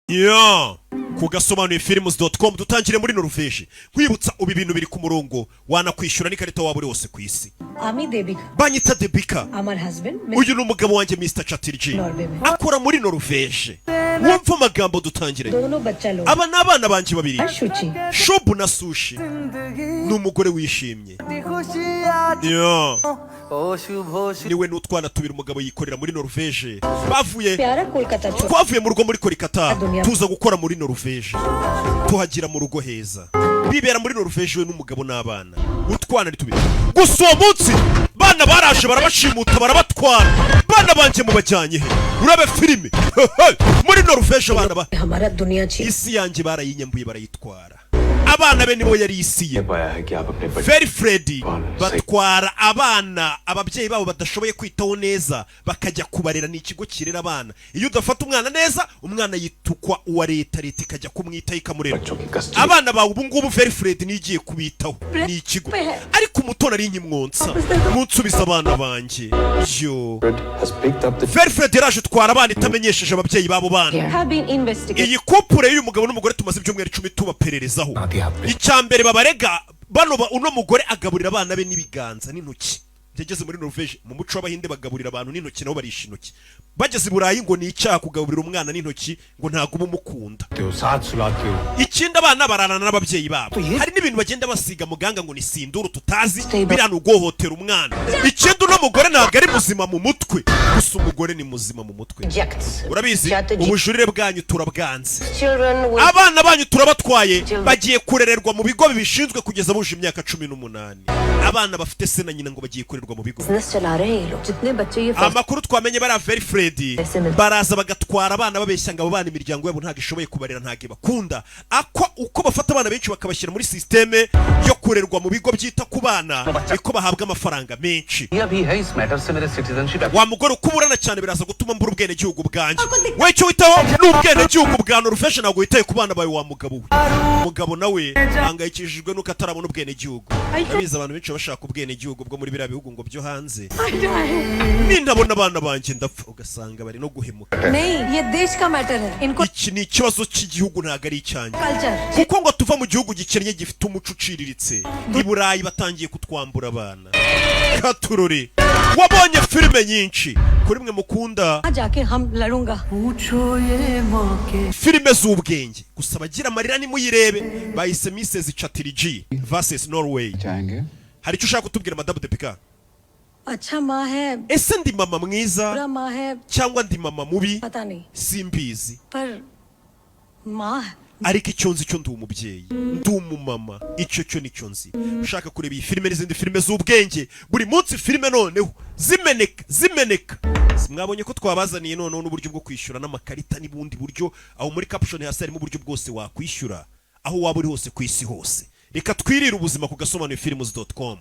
Ya ku gasobanuye films.com. Dutangire muri Norvège. Nkwibutsa, ubu ibintu biri ku murongo, wanakwishyura n'ikarita waba uri hose ku isi. আমি Devika. Banyita Debika. আমার husband. Uyu ni umugabo wanjye, Mr Chatterjee, akora muri Norvège. Wumva amagambo dutangire. दोनों बच्चा लोग. Aba ni abana banjye babiri, Shuchi. Shubu na Sushi. Ni umugore wishimye. Ya. Niwe n'utwana tubiri. Umugabo yikorera muri Norvège. Bavuye प्यारा Kolkata छोड़ Twavuye mu rugo muri Kolkata, tuza gukora muri Norvège, tuhagira mu rugo heza. Bibera muri Norvège, we n'umugabo n'abana, utwana ni tubiri gusa. Uwo munsi bana baraje, barabashimuta, barabatwara. Bana banjye mubajyanye he? Urabe filime muri Norvège, abana ba हमारा दुनिया छीन Isi yanjye barayinyambuye, barayitwara. Abana be nibo yari isi ye. पाया है कि आप अपने बच्चे Very Freddy batwara abana ababyeyi babo badashoboye kwitaho neza, bakajya kubarera. Ni ikigo kirera abana. Iyo udafata umwana neza, umwana yitukwa uwa leta, leta ikajya kumwitaho, ikamurera. बच्चों की custody Abana bawe ubu ngubu Very Fred niyo igiye kubitaho, ni ikigo. Ariko umuto nari nkimwonsa. Munsubiza abana banjye yo. has picked up the Very Fred yaraje, twara abana itamenyesheje ababyeyi b'abo bana. Have been investigated. Iyi couple y'uyu mugabo n'umugore tumaze ibyumweru 10 tubapererezaho. Icya mbere babarega bano uno mugore agaburira abana be n'ibiganza, n'intoki. Byageze muri Norvège, mu muco w'Abahinde bagaburira abantu n'intoki, nabo barisha intoki. Bageze i Burayi ngo ni icyaha kugaburira umwana n'intoki, ngo ntabwo uba umukunda. हो साथ सुलाते हो. Ikindi, abana bararana n'ababyeyi babo. Hari n'ibintu bagenda basiga muganga ngo ni sinduru tutazi, biriya ni uguhohotera umwana. Ikindi, uno mugore ntabwo ari muzima mu mutwe. Gusa umugore ni muzima mu mutwe. Urabizi, ubujurire bwanyu turabwanze. Abana banyu turabatwaye, bagiye kurererwa mu bigo bibishinzwe kugeza buje imyaka 18. Abana bafite se na nyina ngo bagiye kurerwa mu bigo. Business चला रहे हैं ये लोग. जितने बच्चे ये Amakuru twamenye, bariya Very Fred baraza bagatwara abana babeshya ngo abo bana imiryango yabo ntabwo ishoboye kubarera, ntabwo ibakunda. Ako uko bafata abana benshi bakabashyira muri système yo kurerwa mu bigo byita ku bana, niko bahabwa amafaranga menshi. ये अभी है इस matter से मेरे citizenship Wa mugore, uko uburana cyane biraza gutuma mbura ubwenegihugu bwanjye. We icyo witaho ni ubwenegihugu bwa Norvège, ntabwo witaye ku bana bawe. Wa mugabo we, umugabo nawe ahangayikishijwe nuko atarabona ubwenegihugu. Abizi, abantu benshi bashaka ubwenegihugu bwo muri biriya bihugu ngo byo hanze. Nintabona abana banjye ndapfa, ugasanga bari no guhemuka. नहीं, ये देश का matter है इनको. Iki ni ikibazo cy'igihugu, ntabwo ari icyanjye. Culture. Kuko ngo tuva mu gihugu gikennye gifite umuco uciriritse, i Burayi batangiye kutwambura abana. Katurore, wabonye filime nyinshi kuri mwe mukunda जाके हम लड़ूंगा. Filime z'ubwenge gusa, abagira amarira nimuyirebe. Bahise Mrs Chatterjee vs Norway. चाहेंगे. Hari icyo ushaka kutubwira, Madamu Depika? अच्छा माँ है. Ese ndi mama mwiza बुरा माँ है, cyangwa ndi mama mubi? पता नहीं. Simbizi. पर माँ है. Ariko icyo nzi cyo, ndi umubyeyi, ndi umumama, icyo cyo nicyo nzi. Ushaka kureba iyi filime n'izindi filime z'ubwenge buri munsi, filime noneho zimeneka zimeneka. Mwabonye ko twabazaniye noneho n'uburyo bwo kwishyura n'amakarita n'ubundi buryo. Aho muri caption hasi harimo uburyo bwose wakwishyura aho waba uri hose ku isi hose. Reka twirire ubuzima ku gasobanuye films.com.